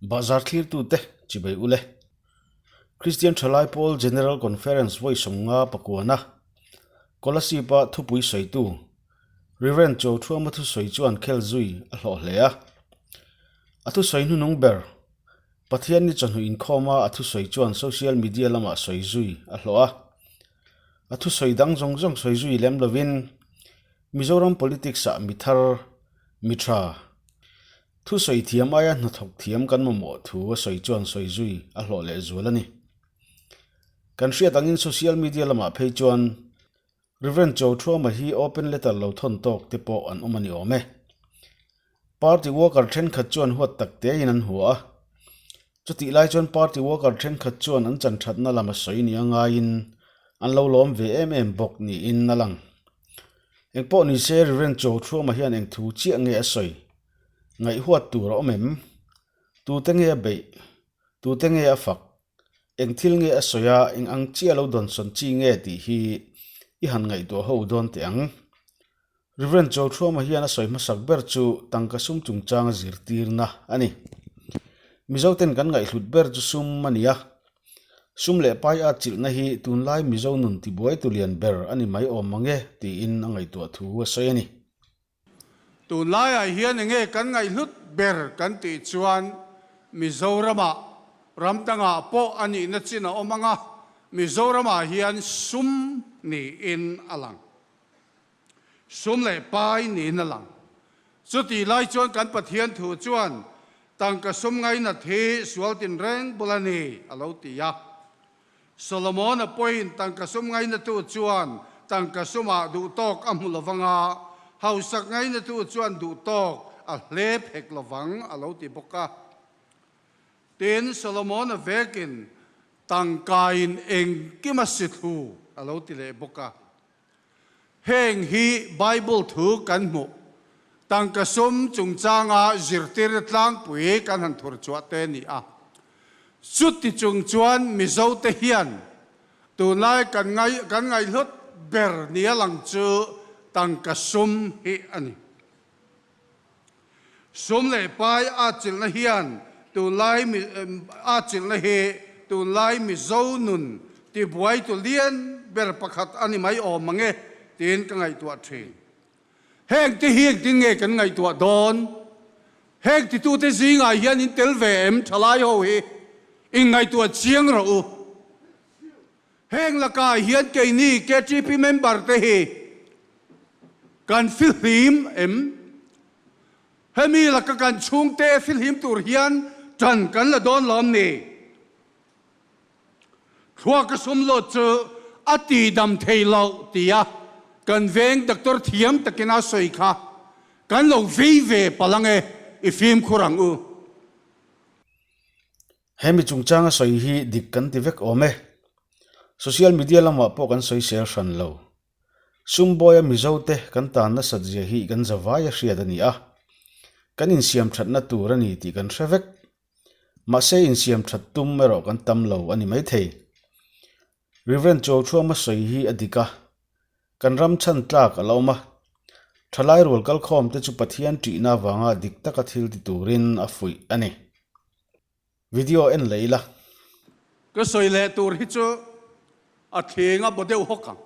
Bahzar thlirtute chibai ule. Kristian Thalai Pawl General Conference vawi 50 pakuana Kolasib-a thupui sawitu Rev. Chothuama thusawi chuan khel zui a hlawh hle a. A thusawi hnunung ber Pathian ni chawhnu inkhawma a thusawi chuan social media lamah sawi zui a hlawh a. A thusawi dang zawng zawng sawi zui lem lovin Mizoram politics-ah mi thar, mi tha, thusawi thiam aia hnathawk thiam kan mamawh thu a sawi chuan sawi zui a hlawh leh zual a ni. Kan hriat angin social media lamah phei chuan Rev. Chothuama hi open letter lo thawn tawk te pawh an awm a ni awm e. Party worker thenkhat chuan huat tak tein an hua a. Chutih lai chuan party worker thenkhat chuan an chan thatna lam a sawi nia ngaiin an lo lawm ve em em bawk niin a lang. Engpawh ni se Rev. Chothuama hian eng thu chiah nge a sawi? Ngaihhuat tur a awm em? Tute nge a beih? Tute nge a fak? Eng thil nge a sawi a, eng ang chiah lo dawnsawn chi nge tih hi i han ngaihtuah ho dawn teh ang. Rev. Chawlthuama hian a sawi hmasak ber chu tangka sum chungchanga zirtirna a ni. Mizoten kan ngaihhlut ber chu sum a ni a. Sum leh pai at chilhna hi tunlai Mizo nun tibuaitu lian ber a ni mai awm mang e tiin a ngaihtuah thu a sawi a ni. Tunlaiah hian enge kan ngaihhlut ber kan tih chuan Mizoramah ram dangah pawh a nihna chin a awm ang a, Mizoramah hian sum niin a lang. Sum leh pai niin a lang. Chutih lai chuan kan Pathian thu chuan tangka sum ngainat hi sual tinreng bul a ni a lo ti a. Solomon-a pawhin tangka sum ngainatu chuan tangka sumah duhtawk a hmu lovang a, hausak ngainatu chuan duhtawk a hlep hek lovang a lo ti bawk a. Tin, Solomon-a vekin tangkain engkim a si thlu a lo ti leh bawk a. Heng hi Bible thu kan hmuh tangka sum chungchanga zirtirna tlangpui kan han thur chhuah te a ni a. Chuti chung chuan Mizote hian tunlai kan ngai kan ngaihhlut ber nia lang chu tangka sum hi a ni. Sum leh pai atchilhna hian tunlai atchilhna hi tunlai Mizo nun tibuaitu lian ber pakhat a ni mai awm ang e tiin ka ngaihtuah thin. Heng te hi engtin nge kan ngaihtuah dawn? Heng titute zingah hian in tel ve em thalai ho hi? Inngaihtuah chiang rawh u. Heng lakah hian keini KTP member te hi kan fihlim em? Hemi laka kan chhungte fihlim tur hian tan kan la dawn lawm ni? Thluaka sum lut chu a ti dam thei lo tia kan veng doctor thiam takin a sawi kha kan lo vei ve palh ange i fimkhur ang u. Hemi chungchanga sawi hi dik kan ti vek awm e. Social media lamah pawh kan sawi sel hran lo. Sumbawi a Mizo te kan tan nasat zia hi kan zavai a hriat a ni a. Kan insiam thatna tur a ni tih kan hre vek. Mahse insiam that tum erawh kan tam lo a ni maithei. Rev. Chawlthuama sawi hi a dik a. Kan ram chhan tlak a la awm a. Thalai rual kalkhawm te chu Pathian ṭihna avanga dik taka thil ti turin a fuih a ni. Video en leh ila. Ka sawi leh tur hi chu a thling a baw deuh hawk ang.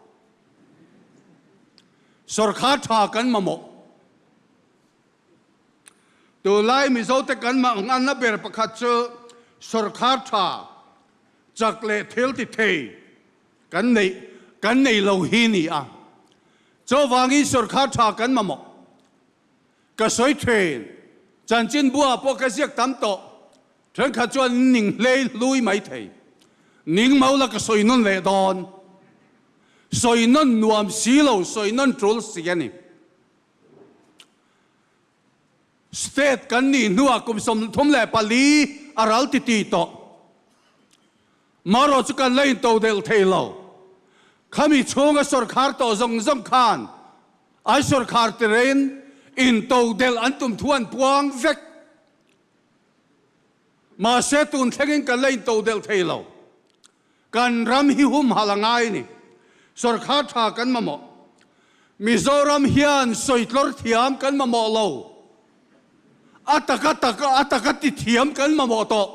Sawrkhar tha kan mamawh. Tunlai Mizote kan manganna ber pakhat chu sawrkhar tha, chak leh thil ti thei kan neih kan nei lo hi ni a. Chuvangin sawrkhar tha kan mamawh. Ka sawi thin, chanchin buah pawh ka ziak tam tawh, thenkhat chuan ning hlei hlui mai thei. Ning mau la ka sawi nawn leh dawn. Sawi nawn nuam si lo, sawi nawn tul si a ni. State kan nih hnuah kum 34 a ral titi tawh. Marawh chu kan la intodelh thei lo. Khami chhunga sawrkhar tawh zawng zawng khan Ai sawrkhar tirein intodelh an tum thu an puang vek. Mahse tun thlengin kan la intodelh thei lo. Kan ram hi humhalh a ngai ni. Sawrkhar tha kan mamawh. Mizoram hian sawitlawr thiam kan mamawh lo. A taka taka a taka ti thiam kan mamawh tawh.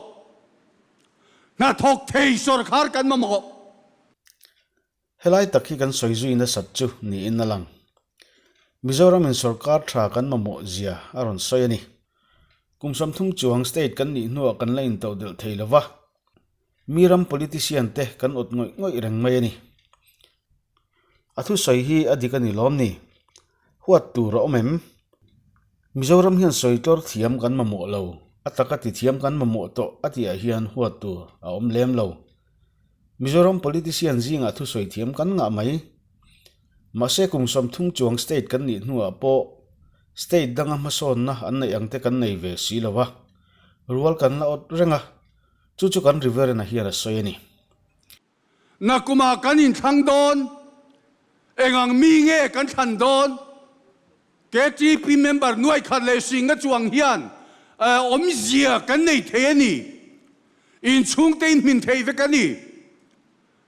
Hnathawk thei sawrkhar kan mamawh. Helai tak hi kan sawi zui nasat chu niin a lang. Mizoram in sawrkar tha kan mamawh zia a rawn sawi a ni. Kum 30 chuang state kan nih hnuah kan la intodelh thei lova, mi ram politician te kan awt ngawih ngawih reng mai a ni. A thusawi hi a dik a ni lawm ni? Huat tur a awm em? Mizoram hian sawi tlawr thiam kan mamawh lo, a taka ti thiam kan mamawh tawh a tihah hian huat tur a awm lem lo. Mizoram politician zingah thusawi thiam kan ngah mai. Mahse kum 30 chuang state kan nih hnuah pawh state danga hmasawnna an neih ang te kan nei ve si lo va, rual kan la awt reng a, chu chu kan Reverend-a hian a sawi a ni. Nakumah kan inthlang dawn, engang mi nge kan thlan dawn? Ktp member nuai khat leh singa chuang hian awmzia kan nei thei a ni. Inchhungte inhmin thei vek a ni.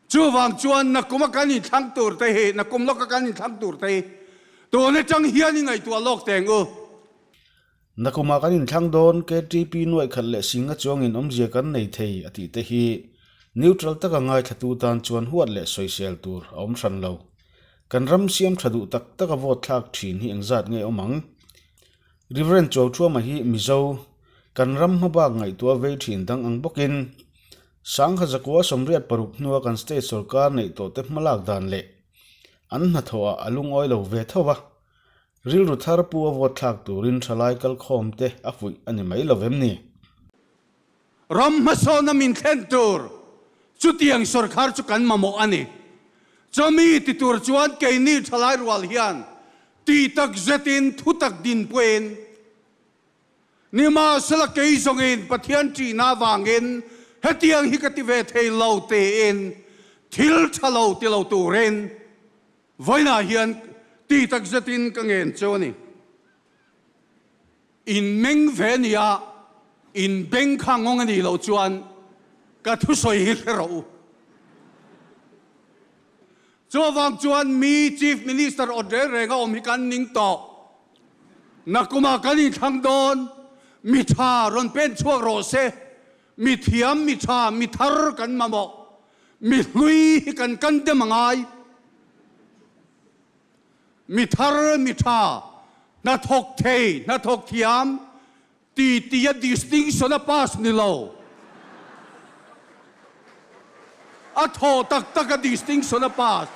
Chuvang chuan nakuma kan inthlang tur te hi, nakum lawka kan inthlang tur te hi tun atang hian i ngaihtuah lawk teng u. Nakumah kan inthlang dawn, KTP nuaih khat leh singa chuangin awmzia kan nei thei a tih te hi neutral taka ngaithlatu tan chuan huat leh sawisel tur a awm hran lo. Kan ram siam tha duh tak taka vote thlak thin hi engzat nge awm ang? Reverend Chuauthuama hi Mizo, kan ram hmabak ngaihtuah vei thin dang ang bawkin Sangha zakua 86 hnua kan state sorkar neih tawhte hmalak dan leh an hnathawhah a lungawi lo ve tho va. Rilru thar pu a vote thlak turin thalai kalkhawm te a fuih a ni mai lo vem ni? Ram hmasawn a min thlen tur chutiang sawrkhar chu kan mamawh a ni. Chumi ti tur chuan keini thalai rual hian tih tak zetin thu tak dinpuiin nimahsela kei zawngin Pathian ṭihna avangin hetiang hi ka ti ve thei lo tiin thil ṭha lo ti lo turin Vawiinah hian ti tak zetin ka ngen cheu a ni. In meng ve nia, in beng kha ngawng a nih loh chuan ka thusawi hi hre rawh u. Chuvang chuan mi Chief Minister awt reng reng a awm hi kan ning tawh. Nakumah kan inthlang dawn, mi tha rawn pen chhuak rawh se, mi thiam, mi tha, mi thar kan mamawh. Mi hlui hi kan kan dem a ngai. Mi thar, mi tha, hnathawk thei, hnathawk thiam ti tia distinction a pass ni lo. A thawh tak tak a distinction a pass.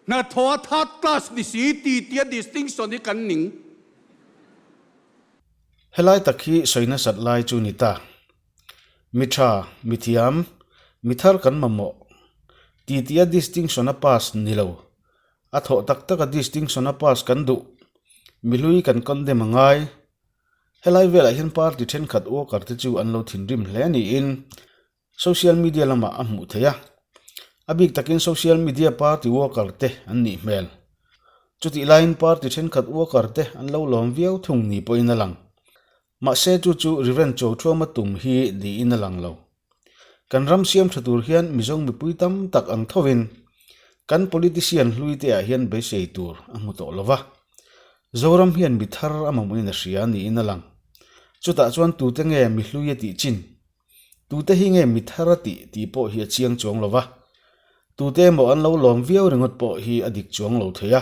Hnathawh a third class ni si ti tia distinction hi kan ning. Helai tak hi sawi nasat lai chu ni ta. Mi tha, mi thiam, mi thar kan mamawh. Ti tia distinction a pass ni lo. A thawh tak tak a distinction a pass kan duh. Mi hlui kan condemn a ngai. Helai velah hian party thenkhat worker te chu an lo thinrim hle niin social media lamah a hmuh theih a. A bik takin social media party worker te an nih hmel. Chutih laiin party thenkhat worker te an lo lawm viau thung ni pawhin a lang. Mahse chu chu Reverend Chothuama tum hi niin a lang lo. Kan ram siam tha tur hian Mizo mipui tam tak ang thovin kan politician hlui te ah hian beisei tur a hmu tawh lova. Zoram hian mi thar a mamawhin a hria niin a lang. Chutah chuan tute nge mi hlui a tih chin? Tute hi nge mi thar a tih tih pawh hi a chiang chuang lova. Tute emaw an lo lawm viau ringawt pawh hi a dik chuang lo thei a.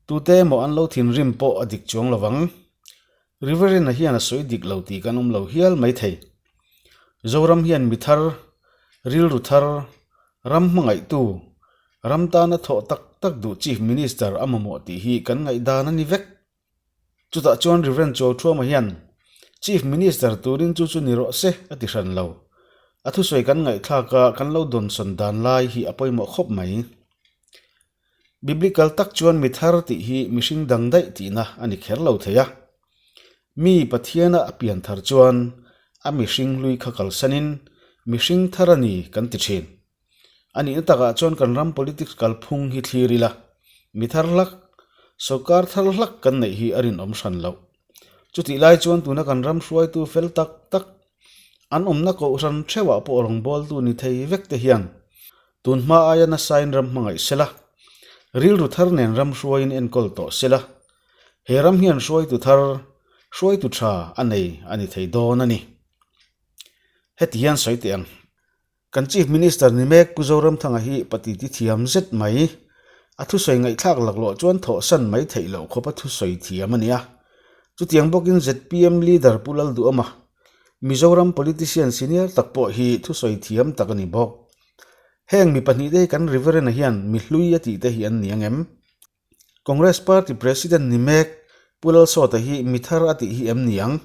Tute emaw an lo thinrim pawh a dik chuang lovang. Riverina hian a sawi dik lo tih kan awm lo hial mai thei. Zoram hian mi thar, rilru thar, ram hmangaihtu, ram tana thawh tak tak duh Chief Minister a mamawh tih hi kan ngaihdan a ni vek. Chutah chuan Reverend Chawlthuama hian Chief Minister turin chu chu ni rawh se a ti hran lo. A thusawi kan ngaihthlak a kan lo dawnsawn dan lai hi a pawimawh khawp mai. Biblical tak chuan mi thar tih hi mihring dang daih tihna a ni kher lo thei a. Mi Pathiana a pian thar chuan a mihring hlui kha kalsanin mihring thar a ni kan ti thin. A nihna takah chuan kan ram politics kalphung hi thlir ila, mi thar hlak, sawrkar thar hlak kan neih hi a rinawm hran loh. Chutih lai chuan tuna kan ram hruaitu fel tak tak, an awmna kohhran theuhah pawh rawngbawltu ni thei vek te hian Tun hma aia nasain ram hmangaih sela, rilru thar nen ram hruaiin enkawl tawh sela. He ram hian hruaitu thar, hruaitu tha a nei a ni thei dawn a ni. Heti hian sawi teh ang. Kan Chief Minister ni mek Pu Zoramthanga hi patiti thiam zet mai. A thusawi ngaihthlak laklawh chuan thawhsan mai theih loh khawp a thusawi thiam a ni a. Chutiang bawkin zpm Leader Pu Lalduhawma, Mizoram politician senior tak pawh hi thusawi thiam tak a ni bawk. Heng mi pahnihte hi kan Reverend-a hian mi hlui a tihte hi an ni ang em? Congress Party President ni mek Pu Lalsawta hi mi thar a tih hi em ni ang?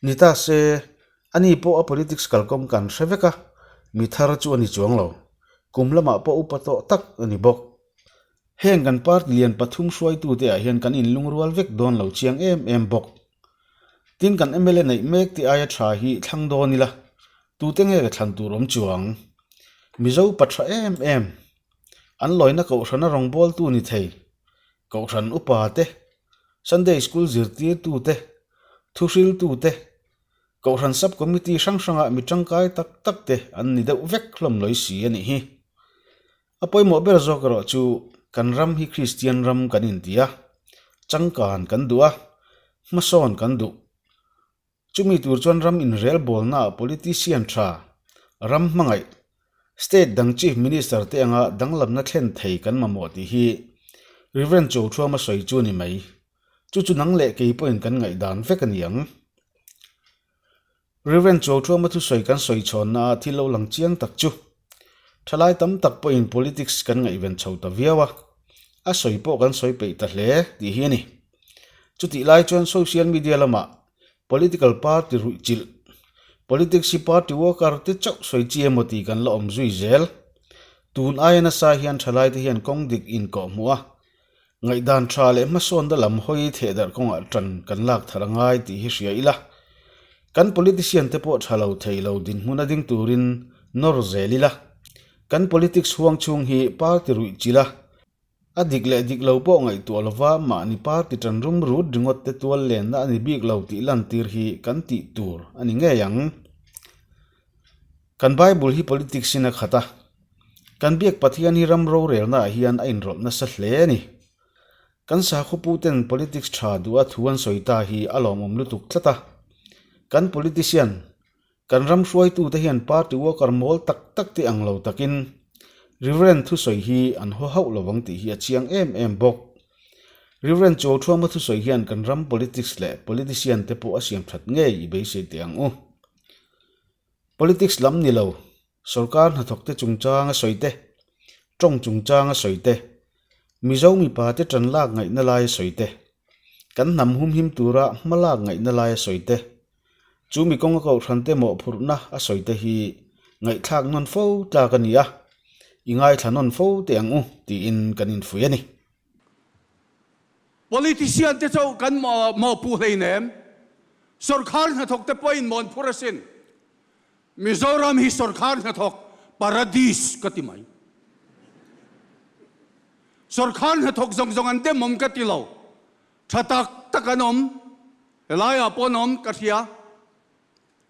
Ni ta se, ani pawh a politics kalkawng kan hre vek a, mi thar chu a ni chuang lo. Kum lamah pawh upa tawh tak a ni bawk. Heng kan party lian pathum hruaitute ah hian kan inlungrual vek dawn lo chiang em em bawk. Tin kan mla neih mek te aia tha hi thlang dawn ila, tute nge ka thlan tur awm chuang? Mizo pa tha em em. An lawina kohhrana rawngbawltu ni thei, kohhran upa te, Sunday School zirtirtu te, thuhriltu te, kohhran sub committee hrang hrangah mi tangkai tak tak te an ni deuh vek hlawm lawi si a nih hi. A pawimawh ber zawk erawh chu kan ram hi Kristian ram kan inti a, changkan kan duh a, hmasawn kan duh. Chumi tur chuan ram inrelbawlnaah politician tha, ram hmangaih, state dang chief minister te anga danglamna thlen thei kan mamawh tih hi Rev. Chothuama sawi chu a ni mai. Chu chu nang leh kei pawhin kan ngaihdan vek a ni ang. Rev. Chothuama thusawi kan sawi chhawnnaah thil lo lang chiang tak chu thalai tam tak pawhin politics kan ngaihven chho ta viau a, a sawi pawh kan sawi peih ta hle tih hi a ni. Chutih lai chuan social media lamah political party ruih chilh, politics hi party worker te chauh sawi chi emaw tih kan la awm zui zel. Tun aia nasa hian thalai te hian kawng dik inkawh hmuh a, ngaihdan tha leh hmasawnna lam hawi thehdarh kawngah tan kan lak thar a ngai tih hi hria ila. Kan politician te pawh tha lo thei lo dinhmun a ding turin nawr zel ila. Kan politics huang chhung hi party ruih chilh a, A dik leh dik lo pawh ngaihtuah lova mahni party tan rum rut ringawt te tual lenna a ni bik lo tih lantir hi kan tih tur a ni ngei ang. Kan Bible hi politics in a khat a, kan biak Pathian hi ram rorelna ah hian a inrawlh nasa hle a ni. Kan sakhaw puten politics tha duha thu an sawi ta hi a lawmawm lutuk tlat a, kan politician Kan ram hruaitute hian party worker mawl tak tak te ang lo takin Reverend thusawi hi an haw hauh lovang tih hi a chiang em em bawk. Reverend Chawlthuama thusawi hian kan ram politics leh politician te pawh a siam that ngei i beisei teh ang u. Politics lam ni lo, sorkar hnathawk te chungchang a sawi te, tawng chungchang a sawi te, Mizo mipa te tan lak ngaihna lai a sawi te, kan hnam humhim tura hma lak ngaihna lai a sawi te, Chu mi kawnga kohhrante mawhphurhna a sawi te hi ngaihthlak nawn fo tlak a ni a, i ngaithla nawn fo teh ang u tiin kan infuih a ni. Politician te chauh kan mawhpuh hleinem, sawrkhar hnathawk te pawhin mawn phur asin. Mizoram hi sawrkhar hnathawk paradis ka ti mai. Sawrkhar hnathawk zawng zawng an dem awm ka ti lo. Tha tak tak an awm, helaiah pawh an awm ka hria.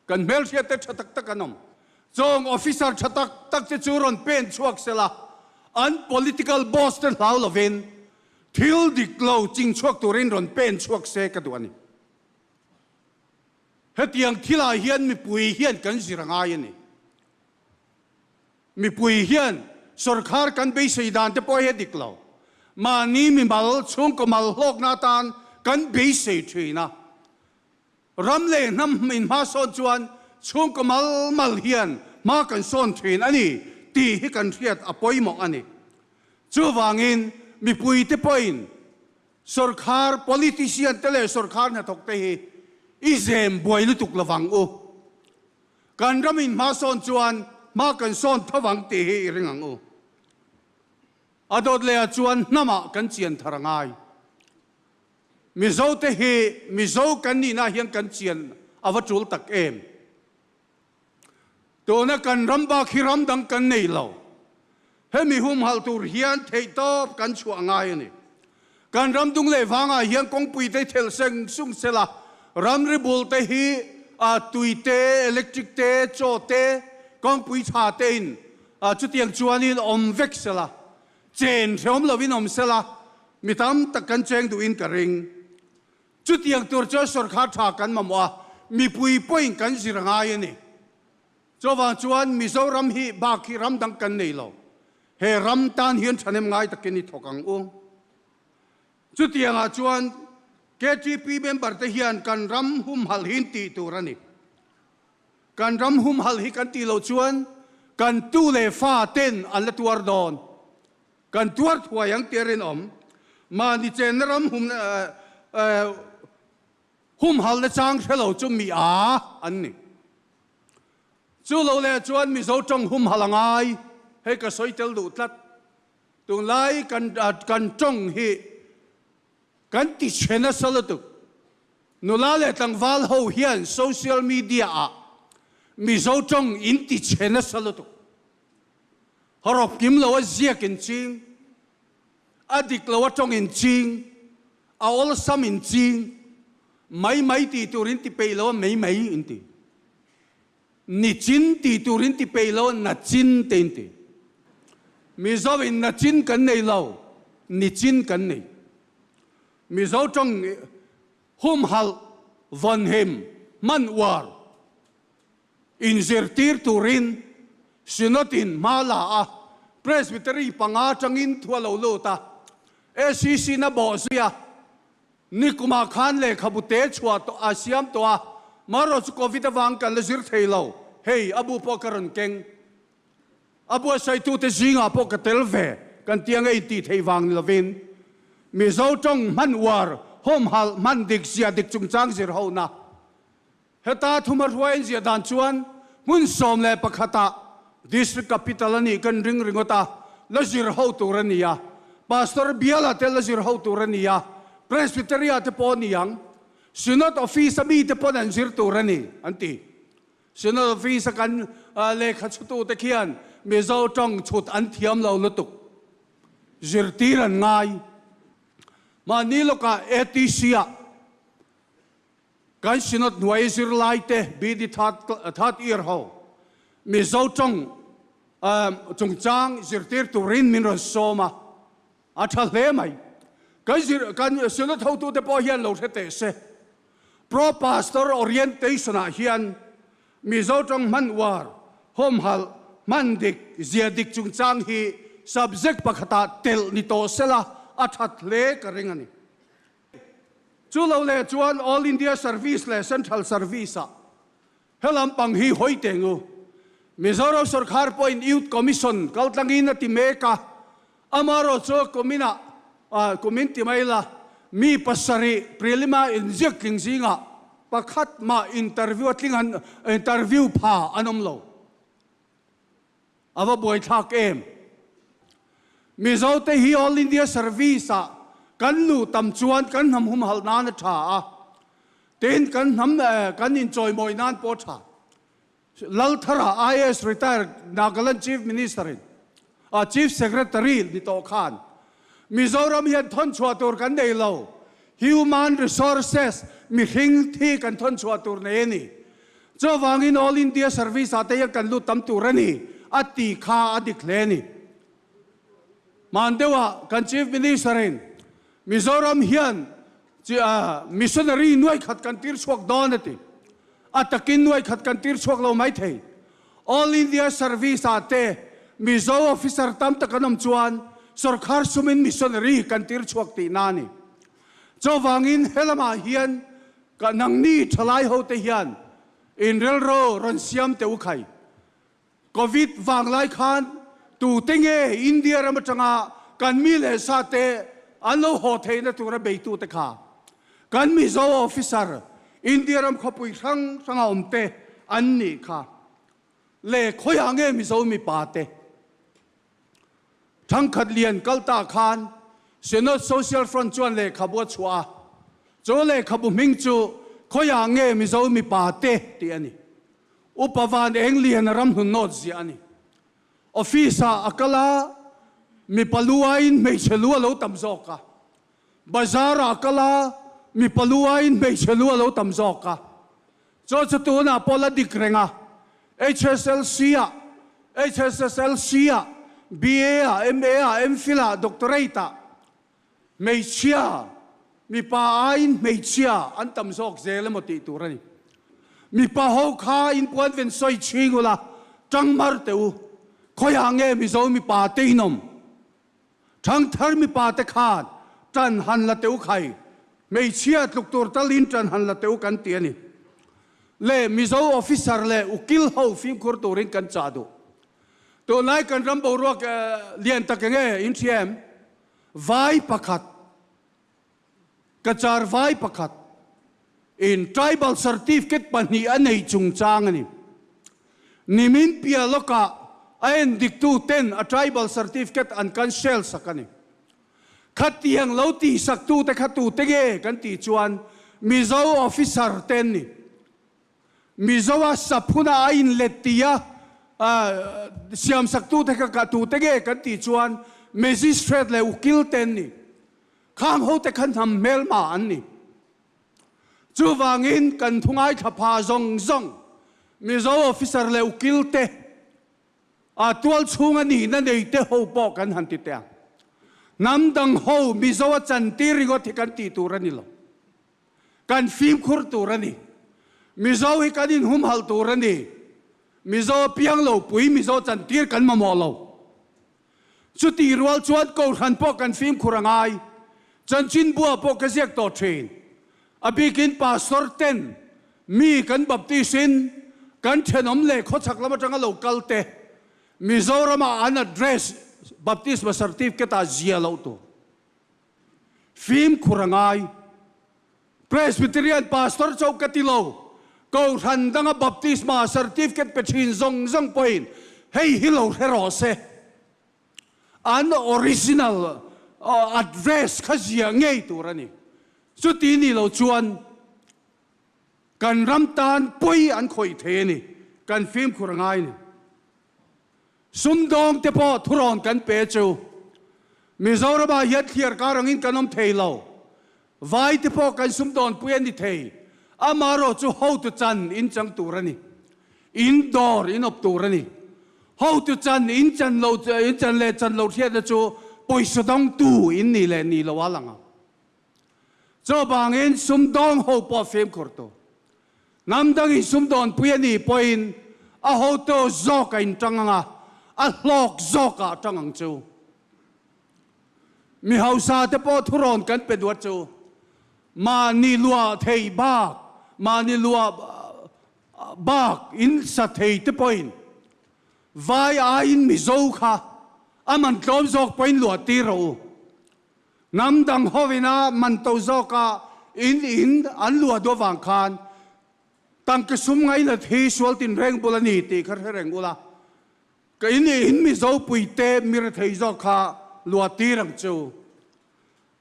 Kan hmelhriat te tha tak tak an awm. Chawng officer tha tak tak te chu rawn pen chhuak sela, an political boss te hlau lovin thil dik lo ching chhuak turin rawn pen chhuak se ka duh a ni. Hetiang thilah hian mipui hian kan zir a ngai a ni. Mipui hian sawrkhar kan beisei dan te pawh hi a dik lo. Mahni mimal, chhungkaw mal hlawkna atan kan beisei thin a. Ram leh hnam inhma sawn chuan chhungkaw mal mal hian hma kan sawn thin a ni tih hi kan hriat a pawimawh a ni. Chuvangin mipui te pawhin sawrkhar politician te leh sawrkhar hnathawk te hi i zem buai lutuk lovang u. Kan ram in hma sawn chuan hma kan sawn tho ang tih hi i ring ang u. A dawt leh ah chuan hnam ah kan chian thar a ngai. Mizo te hi Mizo kan nihna ah hian kan chian a va tul tak em. Tuna kan ram bak hi ram dang kan nei lo. Hemi humhalh tur hian theihtawp kan chhuah ngai a ni. Kan ram dung leh vangah hian kawngpui te thelh seng sung sela, ramri bul te hi tui te, electric te, chaw te, kawngpui tha te in chutiang chuanin awm vek sela, chen hrehawm lovin awm sela, mi tam tak kan cheng duhin ka ring. Chutiang tur chuan sawrkhar tha kan mamawh a, mipui pawhin kan zir a ngai a ni. Chuvang chuan Mizoram hi bak hi ram dang kan nei lo. He ram tan hian thahnem ngai takin i thawk ang u. Chutiangah chuan KTP member te hian kan ram humhalh hi tih tur a ni. Kan ram humhalh hi kan tih loh chuan kan tu leh fa ten an la tuar dawn. Kan tuar thuai ang tih a rinawm. Mahni chenna ram hum humhalhna chang hre lo chu mi a an ni. Chu lo leh chuan Mizo tawng humhalh a ngai. Hei ka sawi tel duh tlat. Tunlai kan kan tawng hi kan ti chhe nasa lutuk. Nula leh tlangval ho hian social media ah Mizo tawng in ti chhe nasa lutuk. Hawrawp kim lo a ziak in ching, a dik lo a tawng in ching, a awlsam in ching, mai mai tih tur in ti peih lo a mei mei in ti. Nichin tih tur in ti peih lo, nachin te in ti. Mizo in nachin kan nei lo, nichin kan nei. Mizo tawng humhalh, vawnhim, hman uar inzirtir turin Synod in hma la a, Presbytery panga tangin thu a lo lut a, ACC na bawh zui a, Nikumah khan lehkhabu te chhuah tawh a siam tawh a, marawh chu Covid avang kan la zir thei lo, hei a bu pawh ka rawn keng. A buatsaitute zingah pawh ka tel ve, kan tia ngei tih theih vang ni lovin Mizo tawng hman uar, hawmhalh hman dik zia dik chungchang zir hona. Heta thuma hruaiin ziah dan chuan hmun 11 ah District Capital a nih kan ring ringawt a, la zir ho tur a ni a, Pastor biala te la zir ho tur a ni a, Presbytery ah te pawh a ni ang, Synod Office a mite pawn an zir tur a ni an ti. Synod Office a kan lehkha chhutu te khian Mizo tawng chhut an thiam lo lutuk, zirtir an ngai. Mahni lawkah ATC ah Kan Synod hnuai zirlaite BD third year ho Mizo tawng chungchang zirtir turin min rawn sawm a, a tha hle mai. Kan zir kan Synod hotute pawh hian lo hre teh se. Pro Pastor Orientation ah hian Mizo tawng hman uar, hawmhalh, hman dik, zia dik chungchang hi subject pakhatah telh ni tawh sela a that hle ka ring a ni. Chu lo leh chuan All India Service leh Central Service ah he lampang hi hawi teng u. Mizoram sorkar pawhin Youth Commission kaltlangin a ti mek a, amarawh chu kuminah kumin ti mai la mi pasarih prelim-a inziak tling zingah pakhat mah interview a tling an interview pha an awm lo. A va buaithlak em? Mizote hi All India Service ah kan luh tam chuan kan hnam humhalh nan a tha a, tin kan hnam kan inchawimawi nan pawh a tha. Lalthara IAS retired Nagaland Chief Minister in Chief Secretary ni tawh khan Mizoram hian thawnchhuah tur kan nei lo, Human Resources, mihring thi kan thawnchhuah tur nei a ni. Chuvangin All India Service ah te hian kan lut tam tur a ni, a ti kha a dik hle a ni. Hman deuhah kan Chief Minister in Mizoram hian Missionary nuai khat kan tir chhuak dawn a ti. A takin nuai khat kan tir chhuak lo mai thei. All India Service ah te Mizo officer tam tak an awm chuan sorkar sumin missionary kan tir chhuak tihna a ni. Chuvangin helamah hian ka nangni thalai ho te hian inrilru rawn siam teh u khai. Covid vanglai khan tute nge India ram atanga kan mi leh sa te an lo haw theihna tura beitute kha kan Mizo officer India ram khawpui hrang hranga awm te an nih kha le khawiah nge Mizo mipa te Thangkhat lian kal ta khan Synod Social Front chuan lehkhabu a chhuah a, chu lehkhabu hming chu khawiah nge Mizo mipa te tih a ni. Upa Van Eng Lian a ram hnun nawt ziah a ni. Office ah a kal a, mipa lu aiin hmeichhe lu a lo tam zawk a. Bazar ah a kal a, mipa lu aiin hmeichhe lu a lo tam zawk a. Chu chu tunah pawh la dik reng a, HSLC ah, HSSLC ah, BA ah, MA ah, MPhil ah, Doctorate ah, hmeichhia. Mipa aiin hmeichhia an tam zawk zel emaw tih tur a ni. Mipa ho kha in puan ven sawi chhing ula, tang mar teh u. Khawiah nge Mizo mipa te in awm? Thangthar mipa te khan tan han la teh u khai. Hmeichhia tluk tur talin tan han la teh u kan ti a ni. Le Mizo officer leh ukil ho fimkhur turin kan chah duh. Tunlai kan ram boruak lian tak enge in hria em? Vai pakhat. Cachar vai pakhat in tribal certificate pahnih a nei chungchang a ni. Nimin piah lawkah a endiktu ten a tribal certificate an cancel sak a ni. Khatiang lo tihsaktu te kha tute nge kan tih chuan Mizo officer te an ni. Mizoa saphuna a inlet tia siamsaktute kha ka tute nge kan tih chuan Magistrate leh ukil te an ni. Khang hote kha hnam hmelma an ni. Chuvangin kan thu ngaithla pha zawng zawng Mizo officer leh ukil te, a tual chhunga nihna nei te ho pawh kan han ti teh ang. Hnam dang ho Mizoa chantir ringawt hi kan tih tur a ni lo. Kan fimkhur tur a ni. Mizo hi kan inhumhalh tur a ni. Mizo apiang lo pui Mizo chantir kan mamawh lo. Chutih rual chuan Kohhran pawh kan fimkhur a ngai. Chanchinbua pawh ka ziak tawh thin. A bikin Pastor ten mi kan baptist in kan thenawm leh khawchhak lam atanga lo kal te Mizoram ah an address baptisma certificate ah zia loh tur. Fimkhur a ngai. Presbyterian Pastor chauh ka ti lo, Kohhran danga baptisma certificate pe thin zawng zawng pawhin hei hi lo hre rawh se. An original address kha ziah ngei tur a ni. Chuti ni lo chuan kan ram tan pawi an khawih thei a ni. Kan fimkhur a ngai a ni. Sumdawng te pawh thurawn kan pe chu Mizoramah hian thliar kar angin kan awm thei lo. Vai te pawh kan sumdawnpui a ni thei. Amaherawh chu hotu chan in chang tur a ni. In dawr in awp tur a ni. Hotu chan in chan lo in chan leh chan lo hriatna chu pawisa dawngtu in nih leh nih lo a lang ang. Chuvangin sumdawng ho pawh fimkhur tur. Hnam dangin sumdawnpui a nih pawhin a hotu zawk a inṭang ang a, a hlawk zawkah a ṭang ang chu. Mi hausa te pawh thurawn kan pe duat chu mahni luah thei bak, mahni luah bak in sa thei te pawhin vai aiin Mizo kha a man tlawm zawk pawhin luah tir rawh u. Hnam dang hovina man to zawka in in an luah duh avang khan tangka sum ngainat hi sual tinreng bul a ni tih kha hre reng ula, ka in in Mizo puite mi rethei zawk kha luah tir ang chu.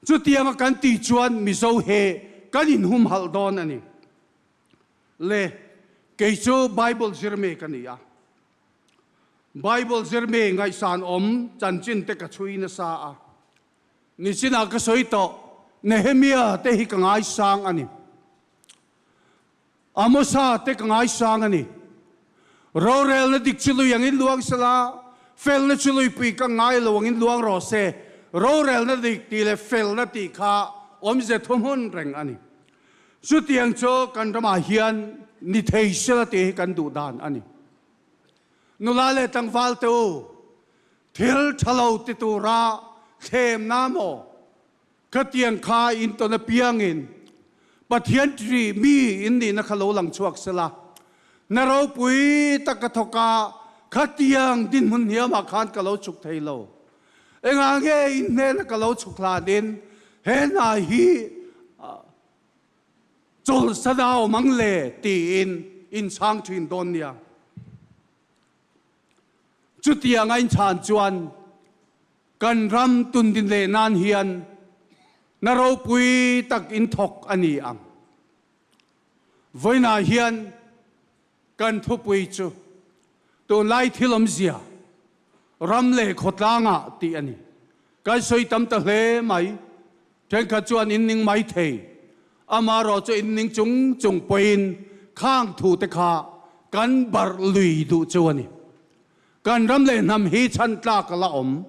Chutianga kan tih chuan Mizo he kan inhumhalh dawn a ni. Le, kei chu Bible zirmi ka ni a. Bible zirmi ngaihsan awm chanchin te ka chhui nasa a. Nichinah ka sawi tawh, Nehemia te hi ka ngaisang a ni. Amosa te ka ngaisang a ni. Rorelna dik chu lui angin luang sela, felna chu luipui ka ngai lo angin luang rawh se. Rorelna dik tih leh felna tih kha awmze thuhmun reng a ni. Chutiang chu kan ramah hian ni thei sela tih hi kan duh dan a ni. Nula leh tlangval te u, thil tha lo ti tura thlemna maw? Khatiang kha in tawn apiangin Pathian ṭih mi in nihna kha lo lang chhuak sela. Na ropui tak ka thawk a, khatiang dinhmun hniamah khan ka lo chhuk thei lo. Engah nge in hnena ka lo chhuk hlanin he hna hi chawlhsan a awm ang le tiin in chhang ṭhin dawn nia. Chutiang a inchhan chuan kan ram tundin leh nan hian na ropui tak in thawk a ni ang. Vawiinah hian Kan thupui chu tunlai thil awmzia ram leh khawtlangah tih a ni. Kan sawi tam ta hle mai. Thenkhat chuan in ning mai thei. Amaherawh chu in ning chung chung pawhin khang thu te kha kan barh lui duh chu a ni. Kan ram leh hnam hi chhan tlak a la awm.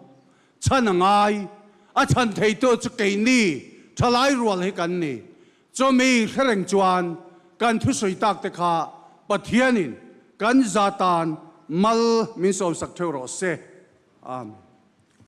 Chhan a ngai. A chhan theitu chu keini Thalai rual hi kan ni. Chumi hre reng chuan kan thusawi tak te kha Pathianin kan za tan mal min sawmsak theuh rawh se. Amen.